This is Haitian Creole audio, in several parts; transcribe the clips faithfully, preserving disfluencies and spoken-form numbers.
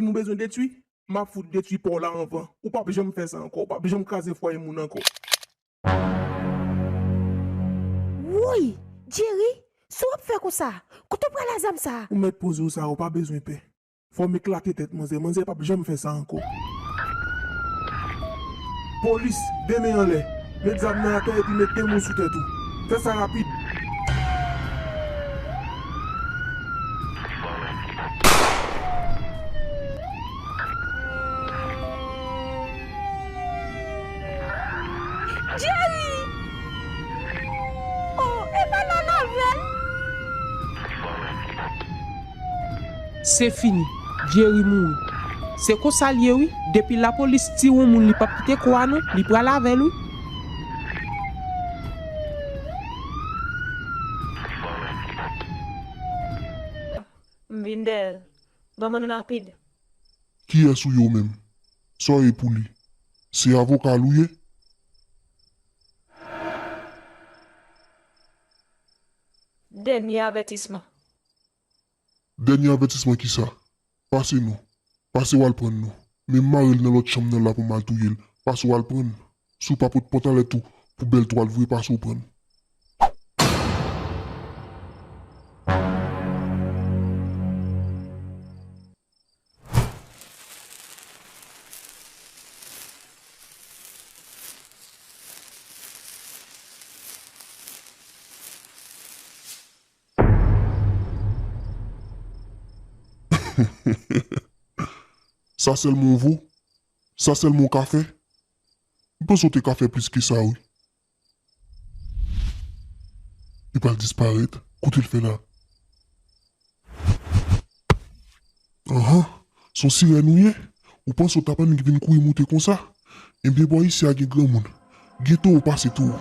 nou bezwen detwi, m ap fout detwi pa w la anvan. Ou p ap janm fè sa ankò, ou p ap janm kraze fwaye moun ankò. Woy! Jerry, sa w ap fè konsa? Kote w pran zam sa a? Ou mèt poze w sa, ou pa bezwen pè. Fò m eklate tèt manzè. Manzè p ap janm fè sa ankò. Polis, de men anlè. Met zam nan atè epi met de moun sou tèt ou. Fè sa rapid. Jerry! Oh, e pa l al avè l? Se fini. Jerry mouri. Se konsa l ye wi. Depi lapolis tire yon moun, li p ap kite kò a non. Li pral avè l wi. M vin dèyè l. Ban m ann rapid. Kiyès ou ye w menm? Sa w ye pou li? Se avoka l ou ye? Dènye avètisman. Dènye avètisman kisa? Pase non. Pase w al pran non. Men m mare l nan lòt chanm nan la pou m al touye l. Pase w al pran. Si w pa pot pantalèt ou pou bèl twal vre, pase w pran. Sa sèlman w vo? Sa sèlman w ka fè? M panse w te ka fè plis ke sa wi. Li pral disparèt. Kote l fè la? Anhan, se yon sirèn ou ye? Ou panse w t ap annik vin kouri moute konsa? Ebyen bò isi a gen granmoun. Gen towo pase towo.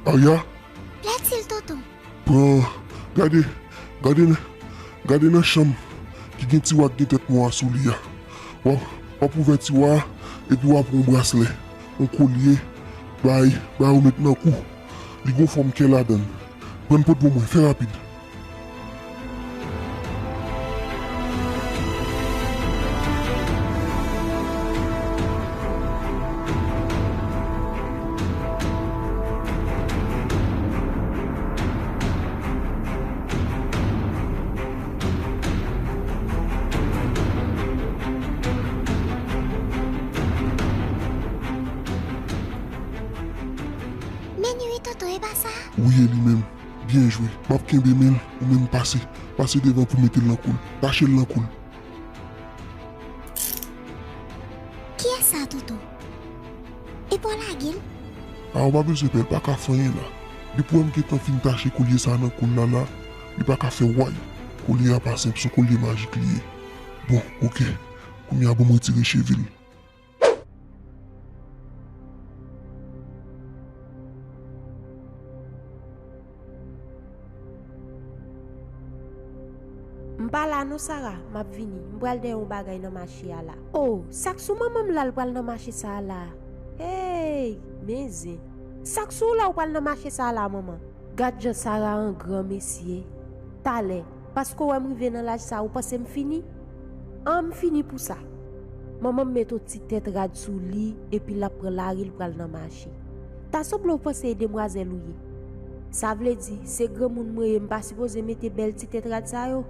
Arya? Platil, tonton. Pran, gade, gade nan, gade nan chanm ki gen tiwa k gen tèt mò a sou li a. W ap, w ap ouvè tiwa a, epi w ap pran yon braslè, yon kolye, bay, bay ou met nan kou. Li gon fòm kè ladan l. Pran pot pou mwen, fè rapid. Men ni wi, tonton, e pa sa? Wi, e li menm. Byen jwe. M ap kenbe men l, ou menm pase. Pase devan pou mete l nan kou l. Tache l nan kou l. Kiyès sa, tonton? E pa w lage l? A, ou pa bezwen pè, l pa ka fè anyen la. Depi w wè m gentan fin tache kolye sa a nan kou l la la, li pa ka fè way. Kolye a pa senp, se yon kolye majik li ye. Bon, oke. Kounye a ban m retire cheve l. M pa la non, Sara, m ap vini. M pral dèyè yon bagay nan mache a la. O, sa k sou manman m la, l pral nan mache sa a la. Hey, men zen. Sa k sou w la, ou pral nan mache sa a la, manman? Gad jan Sara an gran mesye. Talè, paske w wè m rive nan laj sa a, ou panse m fini? An, m fini pou sa. Manman m met yon ti tèt rad sou li, epi l ap pran lari, l pral nan mache. Ta sanble w panse e demwazèl ou ye. Sa vle di, se granmoun mwen ye, m pa sipoze mete bèl ti tèt rad sa yo?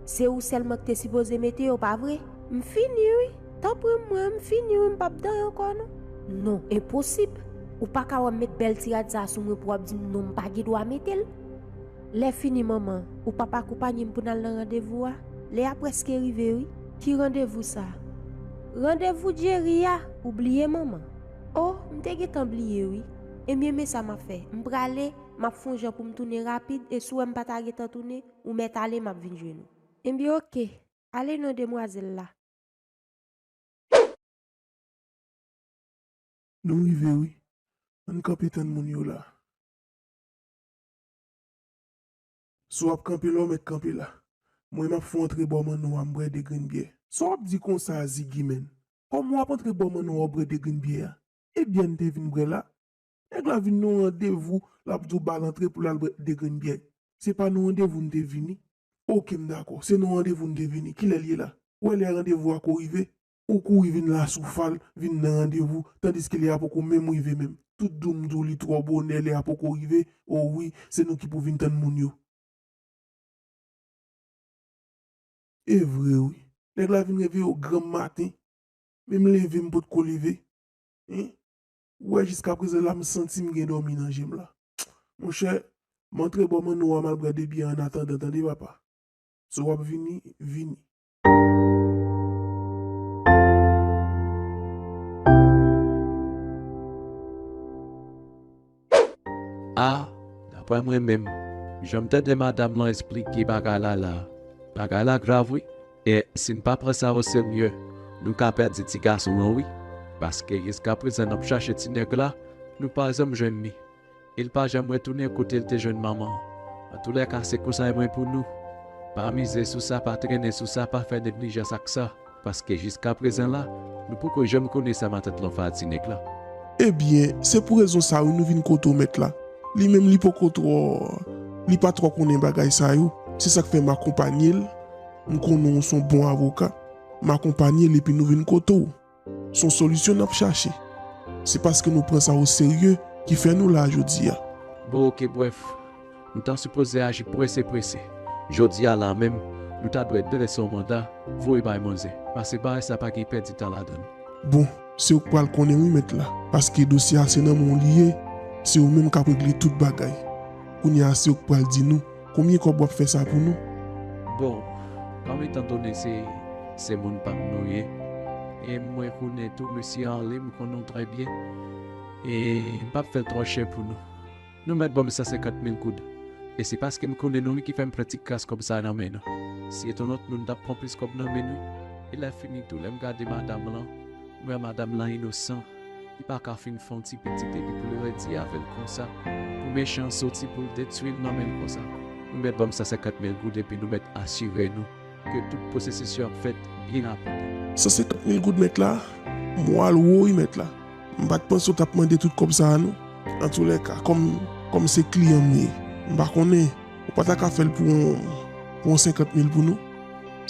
Se ou sèlman k te sipoze mete yo, pa vre? M fini wi. Tanpri mwen, m fini wi, m p ap danyen ankò non. Non, enposib. Ou pa ka wè m met bèl ti rad sa a sou mwen pou w ap di m non, m pa gen dwa mete l. Lè fini, manman, ou p ap akonpaye m pou n al nan randevou a? Lè a prèske rive wi. Ki randevou sa? Randevou Jerry a? Ou bliye manman? O, m te gentan bliye wi. Ebyen men sa m ap fè. M prale, m ap fè yon jan pou m tounen rapid e si w wè m pa ta gentan tounen, ou mèt ale m ap vin jwenn ou. Ebyen oke. Ale non demwazèl la. Nou rive wi. Ann kanpe tann moun yo la. Si w ap kanpe la, w mèt kanpe la. Mwen, m ap fè w antre bò manno a, m bwè de grenn byè. Sa w ap di konsa a, Ziggy, menn? Kòman w ap antre bò manno a, w bwè de grenn byè a? E byè n te vin bwè la? Nèg la vin nan yon randevou, l ap di w ba l antre pou l al bwè de grenn byè. Se pa nan randevou n te vini. Oke, m dakò. Se nan randevou n te vini. Kilè l ye la? Ou wè lè randevou a ko rive? Ou kouri vin la sou fal, vin nan randevou, tandiske lè a poko menm rive menm. Tout di w m di w li twò bonè, lè a poko rive, o wi, se nou ki pou vin tann moun yo. E vre wi. Nèg la vin reveye w granm maten. Menm leve m potko leve. Hein? Ou wè jiskaprezan la m santi m gen dòmi nan je m la. Monchè, m antre bò manno a m al bwè de byè annatandan, tande papa. Si w ap vini, vini. A, daprè mwen menm, jan m tande madanm lan esplike bagay la la, bagay la grav wi. E si n pa pran sa oserye, nou ka pèdi ti gason an wi. Paske jiskaprezan n ap chache ti nèg la, nou pa janm jwenn li. E l pa janm retounen kote l te jwenn manman an. Antoulèka, se konsèy mwen pou nou. Pa mize sou sa, pa trennen sou sa, pa fè neglijans ak sa. Paske jiskaprezan la, nou poko janm konnen sa matant lan fè a ti nèg la. Ebyen, se pou rezon sa wi nou vin kote w mèt la. Li menm li poko twò, li pa twò konnen bagay sa yo. Se sa k fè m akonpanye l. M konnen w se yon bon avoka. M akonpanye l epi nou vin kote w. Se yon solisyon n ap chache. Se paske nou pran sa oserye ki fè nou la jodi a. Bon, oke, brèf. Nou ta sipoze aji prese prese. Jodi a la menm, nou ta dwèt drese yon manda, voye bay manzè. Paske bagay sa pa gen pèdi tan ladan l. Bon, se ou k pral konnen wi mèt la. Paske dosye a se nan men w li ye, se ou menm k ap regle tout bagay. Kounye a se ou k pral di nou konbyen kòb w ap fè sa pou nou. Bon, kòm etandone se, se moun pa m nou ye, e mwen konnen tou mesye Arly, m konnen w trè byen, e m p ap fè l twò chè pou nou. Nou mèt ban m san senkant mil goud. E se paske m konnen nou wi ki fè m pran ti kras kòb sa nan men nou. Si se t yon lòt moun, m t ap pran plis kòb nan men nou. E lè fini tou, lè m gade madanm lan, m wè madanm lan inosan. Li pa ka fin fè yon ti pitit epi pou li redi avè l konsa. Pou mechan an soti pou l detwi l nan men l konsa. Nou mèt ban m san senkant mil goud epi nou mèt asire nou ke tout pwosesis yo ap fèt byen rapid. San senkant mil goud mèt la, mwa l wo wi mèt la. M pa t panse w t ap mande tout kòb sa a non. Antoulèka, kòm, kòm se kliyan m ye, m pa konnen, ou pa ta ka fè l pou yon, pou yon senkant mil pou nou?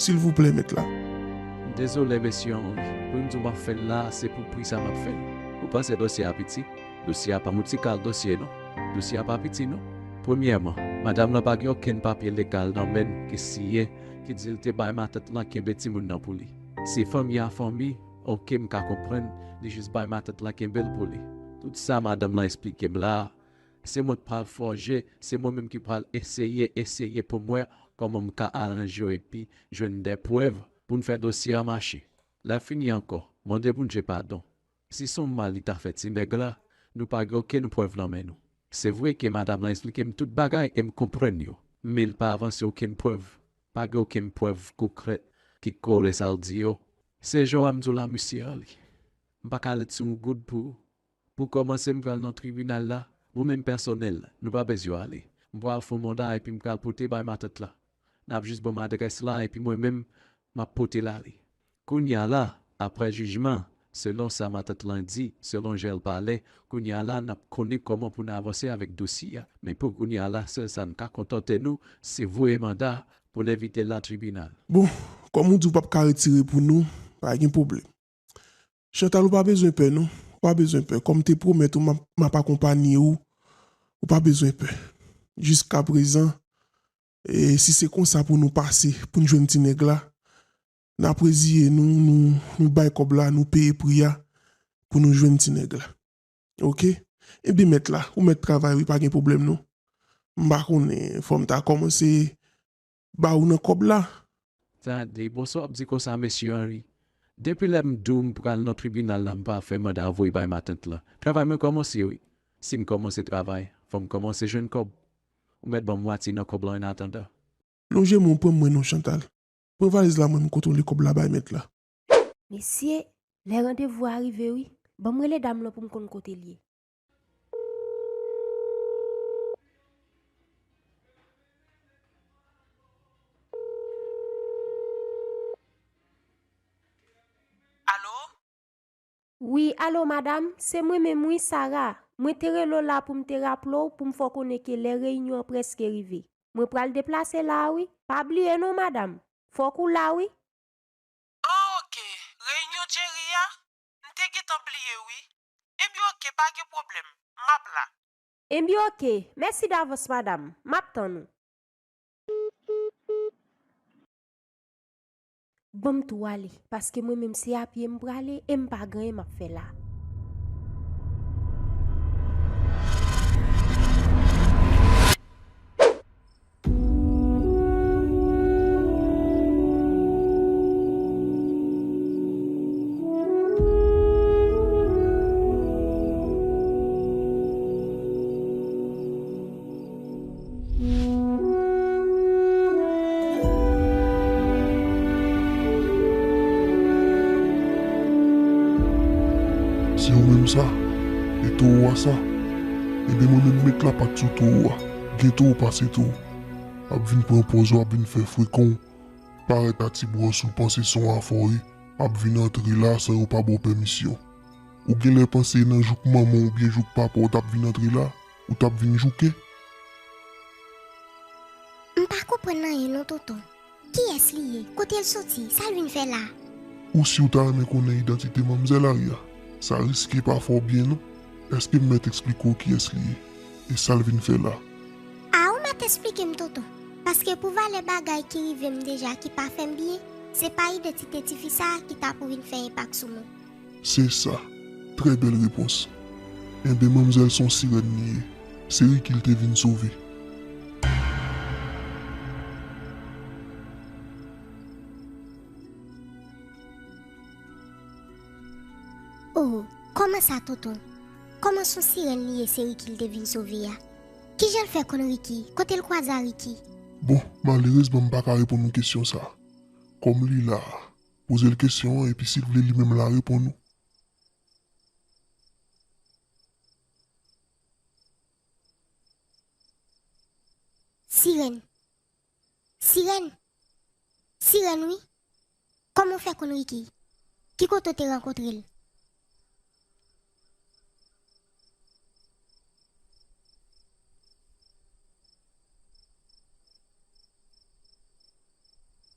Silvouplè, mèt la. M dezole, mesye Henry. Pou m di w m ap fè l la, se pou pri sa m ap fè l. Ou panse dosye a piti? Dosye a pa yon ti kal dosye non. Dosye a pa piti non. Premyèman, madanm lan pa gen okenn papye legal nan men l ki siyen, ki di l te bay matant lan kenbe timoun nan pou li. Si fanmi a fanmi, oke, m ka konprann, li jis bay matant lan kenbe l pou li. Tout sa madanm lan esplike m la a, se mwen k pral fòje, se mwen menm ki pral eseye, eseye pou m wè kòman m ka aranje yo epi jwenn de prèv pou n fè dosye a mache. Lè fini ankò, mande Bondye padon. Si se yon mal li ta fè ti nèg la, nou pa gen okenn prèv nan men nou. Se vre ke madanm lan esplike m tout bagay e m konprann yo, men l pa avanse okenn prèv. Pa gen okenn prèv konkrè ki kore sa l di yo. Se jan w a m di w la, mesye Arly. M pa ka lèt sou yon goud pou ou. Pou kòmanse, m pral nan tribinal la. Ou menm pèsonèl, nou pa bezwen ale. M pral fè yon manda epi m pral pote bay matant la. N ap jis ban m adrès la epi mwen menm, m ap pote l ale. Kounye a la, apre jijman, selon sa matant lan di, selon jan l pale, kounye a la, n ap konnen kòman pou n avanse avèk dosye a. Men pou kounye a la, sèl sa n ka kontante nou, se voye manda pou n envite l nan tribinal. Bon, kòm ou di w p ap ka retire pou nou, pa gen pwoblèm. Chantal, ou pa bezwen pè non. Ou pa bezwen pè. Kòm m te pwomèt ou, m ap, m ap akonpanye w. Ou pa bezwen pè. Jiskaprezan, e si se konsa pou nou pase, pou n jwenn ti nèg la, n ap reziye nou, nou, nou bay kòb la, nou peye pri a pou nou jwenn ti nèg la. Oke? Ebyen, mèt la, ou mèt travay wi, pa gen pwoblèm non. M pa konnen, fò m ta kòmanse ba ou nan kòb la. Tande, bonswa, w ap di konsa, mesye Henry. Depi lè m di w m pral nan tribinal la, m pa fè manda voye bay matant lan. Travay mwen kòmanse, wi. Si m kòmanse travay, fò m kòmanse jwenn kòb. Ou mèt ban m mwatye nan kòb lan annatandan. Lonje men w pran m mwen non, Chantal. Pran valiz la, mwen m kontwole kòb la bay mèt la. Mesye, lè randevou a rive wi. Ban m rele dam lan pou m konn kote l ye. Alo? Wi, alo madam, se mwen menm wi, Sara. Mwen te rele w la pou m te raple w, pou m fè w konnen ke lè reyinyon an prèske rive. Mwen pral deplase la a wi. Pa bliye non, madam. Fòk ou la wi. Oh, oke. Reyinyon Jerry a? M te gentan bliye wi. Ebyen oke, pa gen pwoblèm. M ap la. Ebyen oke. Mèsi davans, madam. M ap tann ou. Ban m tou ale, paske mwen menm se a pye m prale e m pa gen anyen m ap fè la. Se ou menm sa, e towo a sa. Ebyen mwen menm met lapat sou towo a. Gen towo pase towo. Ap vin pran pòz ou, ap vin fè frekan w. Parèt a ti bwòs ou panse se yon afè w ye, ap vin antre la san yo pa ba w pèmisyon. Ou genlè panse nan jouk manman w oubyen jouk papa w t ap vin antre la, ou t ap vin jouke. M pa konprann anyen non, tonton. Kiyès li ye? Kote l soti? Sa l vin fè la? Ou si w ta renmen konnen idantite manmzèl Arya? Sa riske pa fè w byen non. Èske m mèt eksplike w kiyès li ye? E sa l vin fè la? A, ou mèt eksplike m, tonton. Paske pou valè bagay ki rive m deja ki pa fè m byen, se pa idantite tifi sa a ki ta pou vin fè enpak sou mwen. Se sa. Trè bèl repons. Enben, manmzèl se yon sirèn li ye. Se Ricky l te vin sove. Oh, kòman sa, tonton? Kòman se yon sirèn li ye, se Ricky l te vin sove a? Kijan l fè konn Ricky? Kote l kwaze a Ricky? Bon, malerezman, m pa ka reponn ou kesyon sa a. Kòm li la a, poze l kesyon an, epi si l vle, li menm l a reponn ou. Sirèn. Sirèn? Sirèn, wi. Kòman w fè konn Ricky? Ki kote w te rankontre l?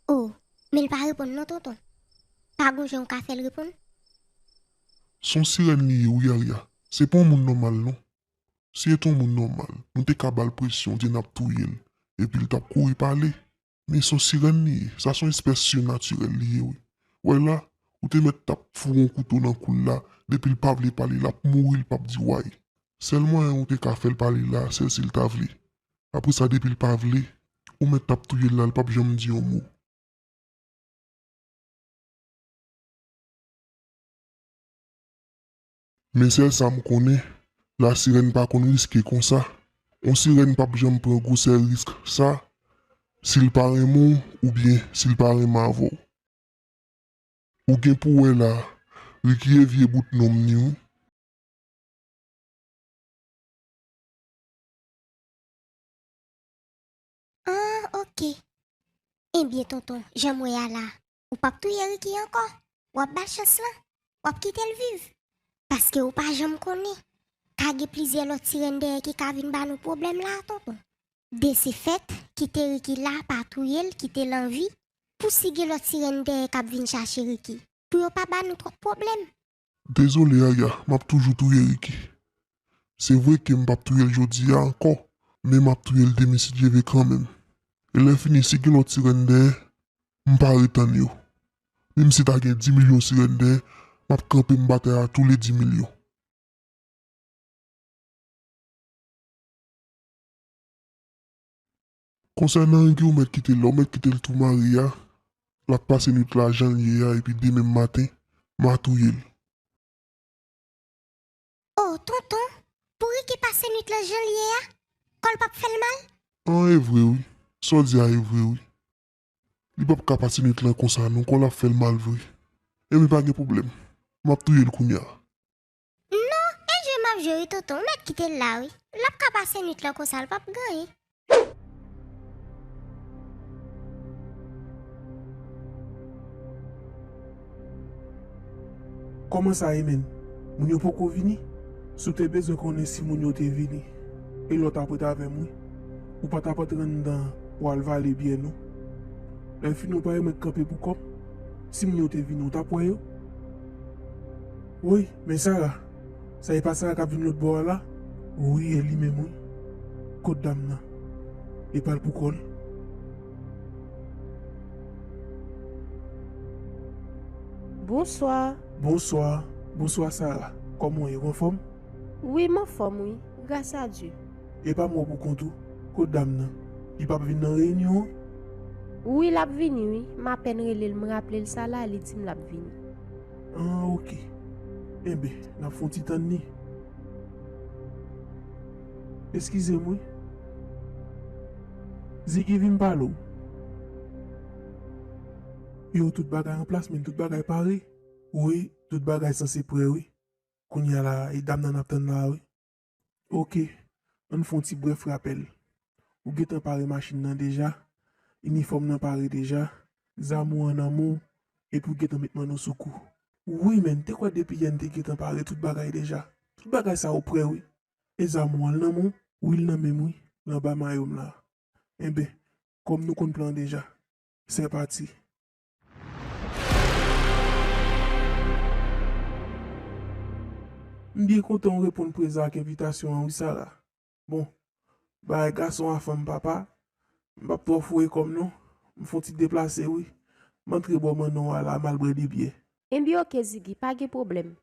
Oh, men l pa reponn non, tonton. Pa gon jan w ka fè l reponn? Se yon sirèn li ye, wi, Arya. Se pa yon moun nòmal, non. Si se te yon moun nòmal, nou te ka ba l presyon, di n ap touye l, epi l t ap kouri pale. Men se yon sirèn li ye, sa se yon espès sinatirèl li ye, wi. W wè la, ou te mèt t ap foure yon kouto nan kou l la, depi l pa vle pale, l ap mouri, l p ap di way. Sèl mwayen ou te ka fè l pale la, sèl si l ta vle. Apre sa, depi l pa vle, ou mèt t ap touye l la, l p ap janm di yon mo. Men sèl sa m konnen, lasirèn pa konn riske konsa. Yon sirèn p ap janm pran gwosè risk sa, si l pa renmen w oubyen si l pa renmen avè w. Ou gen pou wè la, Ricky e vye bout nonm ni wi. Ah, oke. Ebyen, tonton, jan m wè a la, ou p ap touye Ricky ankò. W ap ba l chans lan. W ap kite l viv. Paske ou pa janm konnen. Ka gen plizyè lòt sirèn dèyè ki ka vin ba nou pwoblèm la, tonton. De se fèt, kite Ricky la, pa touye l, kite l an vi. Pou si gen lòt sirèn dèyè k ap vin chache Ricky, pou yo pa ba nou twòp pwoblèm. Dezole, Arya, m ap toujou touye Ricky. Se vre ke m p ap touye l jodi a ankò, men m ap touye l demen si Dye vle kanmenm. E lè fini, si gen lòt sirèn dèyè, m pare tann yo. Menm si ta gen di milyon sirèn dèyè, m ap kanpe m batay a tou le di milyon. Konsènan Ricky, ou mèt kite l la, ou mèt kite l tou mare a. l ap pase nwit la jan l ye a, epi demen maten, m a touye l. O, tonton, pou Ricky pase nwit lan jan l ye a, kò l p ap fè l mal? An, e vre wi. Sa w di a e vre wi. Li p ap ka pase nwit lan konsa non, kò l ap fè l mal vre. Ebyen pa gen pwoblèm. M ap touye l kounye a. Non, e jwe m ap jwe wi tonton, ou mèt kite l la wi. L ap ka pase nwit lan konsa, l p ap gen anyen. Kòman sa ye menm? Moun yo poko vini? Si w te bezwen konnen si moun yo te vini, e lè w t ap ret avè m wi, ou pa t ap antre anndan pou al vale byè non. Lè fini ou pa wè mwen k kanpe pou kò m? Si moun yo te vini, ou t ap wè yo? Wi, men Sara, sa e pa Sara k ap vin lòt bò a la? Wi, e li menm wi. Kot dam nan? E pa l pou kò l? Bonswa. Bonswa. Bonswa Sara. Kòman w ye? Ou anfòm? Wi, m anfòm wi. Gras a Dye. E pa mwen pou kont ou? Kot dam nan? Li p ap vin nan reyinyon an? Wi, l ap vini wi. M apèn rele l, m raple l sa la, li di m l ap vini. Ah, oke. Enben, n ap fè yon ti tann li. Eskize m wi. Ziggy, vin pale w. Yo, tout bagay an plas, men tout bagay pare. Wi, tout bagay sanse prè wi. Kounye a la, e dam nan n ap tann la wi. Oke, ann fè yon ti brèf rapèl. Ou gentan pare machin nan deja, inifòm nan pare deja, zam ou an nan men w, epi w gentan met manno sou kou. Wi, men, te kwè depi yè n te gentan pare tout bagay deja. Tout bagay sa yo prè wi. E zam ou an, l nan men w? Wi, l nan men m wi, l anba mayo m la. Enben, kòm nou konn plan an deja, se pati. M byen kontan w reponn prezan ak envitasyon an wi, Sara. Bon, bay gason a fanm papa, m p ap twò foure kò m non. M fè yon ti deplase wi. M antre bò manno a la, m al bwè de byè. Enben oke Ziggy, pa gen pwoblèm.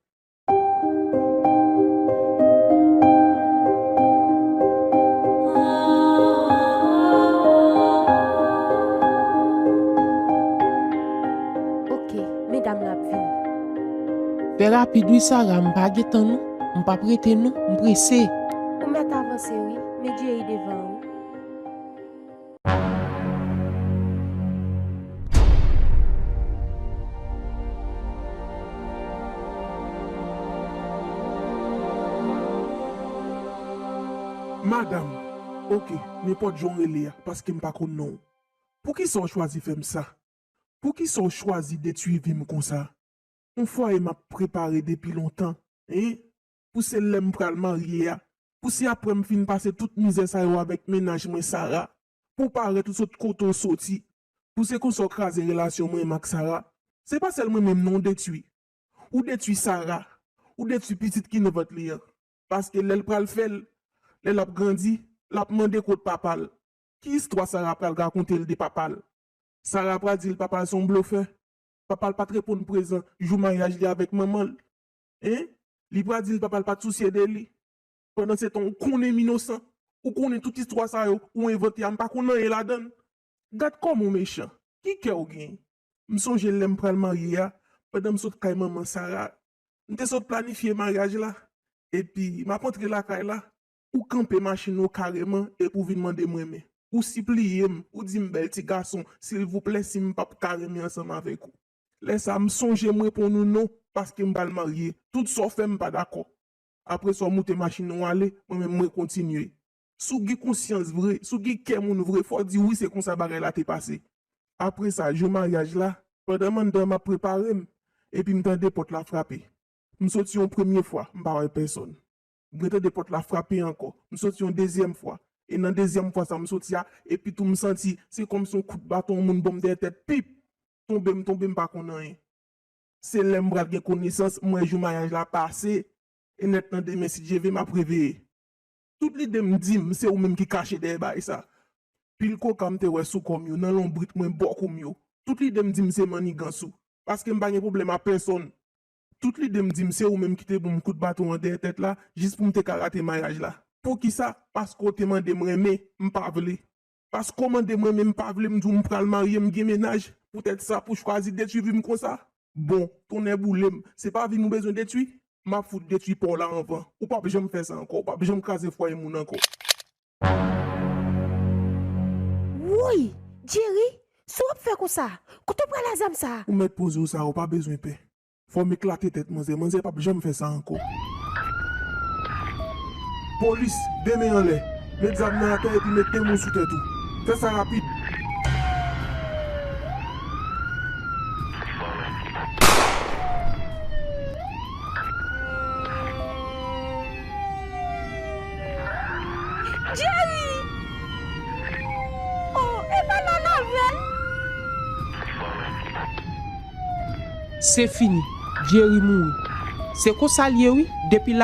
Oke, medam la ap vini. Fè rapid wi Sara, m pa gen tan non. M p ap rete non, m prese. Ou mèt avanse wi, men Jerry devan ou. Madanm, oke, nenpòt jan w rele a, paske m pa konn non w. Poukisa w chwazi fè m sa? Poukisa w chwazi detwi vi m konsa? Yon fwaye m ap prepare depi lontan, en? Pou se lè m pral marye a, pou se apre m fin pase tout mizè sa yo avèk mennaj mwen Sara, pou w parèt ou sot kote w soti, pou se konsa w kraze relasyon mwen menm ak Sara. Se pa sèl mwen menm non w detwi. Ou detwi Sara, ou detwi pitit ki nan vant li an. Paske lè l pral fè l, lè l ap grandi, l ap mande kot papa l. Ki istwa Sara pral rakonte l de papa l? Sara pral di l papa l se yon blofè. Papa l pa t reponn prezan jou maryaj li avèk manman l. En? Li pral di l papa l pa t sousye de li. Pandansetan, ou konnen m inosan. Ou konnen tout istwa sa yo, ou envante a, m pa konn anyen ladan l. Gad kòman w mechan. Ki kè w genyen? M sonje lè m pral marye a, pandan m sot kay manman Sara, m te sot planifye maryaj la. Epi, m ap antre lakay la, ou kanpe machin ou kareman epi w vin mande m renmen. Ou sipliye m, ou di m bèl ti gason, silvouplè si m p ap ka renmen ansanm avèk ou. Lè sa a, m sonje m reponn ou non, paske m pral marye. Tout sa w fè, m pa dakò. Apre sa, w moute machin ou ale, mwen menm mwen kontinye. Si w gen konsyans vre, si w gen kè moun vre, fò w di wi se konsa bagay la te pase. Apre sa, jou maryaj la, pandan m anndan m ap prepare m, epi m tande pòt la frape. M soti yon premye fwa, m pa wè pèsòn. M retande pòt la frape ankò. M soti yon dezyèm fwa. E nan dezyèm fwa sa m soti a, epi tou m santi se kòmsi yon kout baton yon moun ban m dèyè tèt, pip! Tonbe m tonbe, m pa konn anyen. Se lè m pral gen konesans, m wè jou maryaj la pase, e nèt nan demen si Dye vle m ap reveye. Tout lide m di m se ou menm ki kache dèyè bagay sa. Pil koka m te wè sou kò m yo, nan lonbrit mwen, bò kou m yo. Tout lide m di m se mannigans ou, paske m pa gen pwoblèm a pèsòn. Tout lide m di m se ou menm ki te ban m kout baton an dèyè tèt la, jis pou m te ka rate maryaj la. Poukisa? Paske w te mande m renmen, m pa vle. Paske w mande m renmen, m pa vle, m di w m pral marye, m gen mennaj, Poutèt sa, pou chwazi detwi vi m konsa? Bon, tonnè boule m, se pa vi m ou bezwen detwi? M ap fout detwi pa w la anvan. Ou p ap janm fè sa ankò, ou p ap janm kraze fwaye moun ankò. Woy! Jerry, sa w ap fè konsa? Kote w pral a zam sa a? Ou mèt poze w sa, ou pa bezwen pè. Fò m eklate tèt manzè, manzè p ap janm fè sa ankò. Polis, de men anlè, met zam nan atè epi met de moun sou tèt ou. Fè sa rapid. Jerry! Oh, e pa nan navèl! Se fini. Jerry mouri. Se konsa l ye wi. Depi l